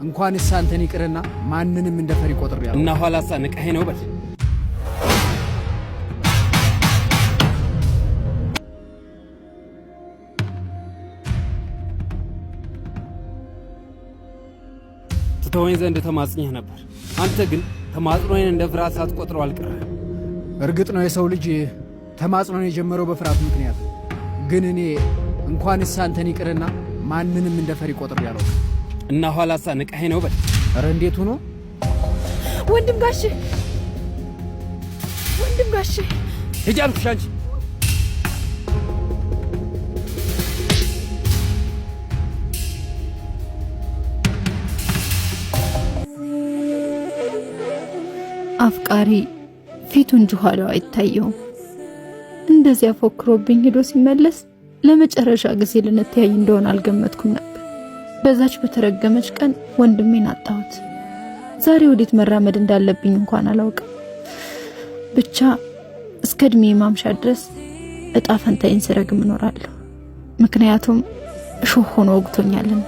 እንኳንስ አንተን ይቅርና ማንንም እንደ ፈሪ ቆጥሬያለሁ። እና ኋላሳ ንቀኸኝ ነው በል። ትተወኝ ዘንድ ተማጽኜህ ነበር። አንተ ግን ተማጽኖዬን እንደ ፍርሃት ሳትቆጥረው አልቀረህም። እርግጥ ነው የሰው ልጅ ተማጽኖን የጀመረው በፍርሃት ምክንያት ነው። ግን እኔ እንኳንስ አንተን ይቅርና ማንንም እንደ ፈሪ ቆጥሬያለሁ። እና ኋላሳ ንቀኸኝ ነው በል። ኧረ እንዴት ሆኖ ወንድም ጋሼ፣ ወንድም ጋሼ፣ ሂጂ አልኩሽ አንቺ። አፍቃሪ ፊቱ እንጂ ኋላው አይታየውም። እንደዚያ ፎክሮብኝ ሄዶ ሲመለስ ለመጨረሻ ጊዜ ልንተያይ እንደሆነ አልገመትኩም ነበር። በዛች በተረገመች ቀን ወንድሜን አጣሁት። ዛሬ ወዴት መራመድ እንዳለብኝ እንኳን አላውቅም። ብቻ እስከ እድሜ ማምሻ ድረስ እጣ ፈንታዬን ስረግም እኖራለሁ። ምክንያቱም እሾህ ሆኖ ወግቶኛልና።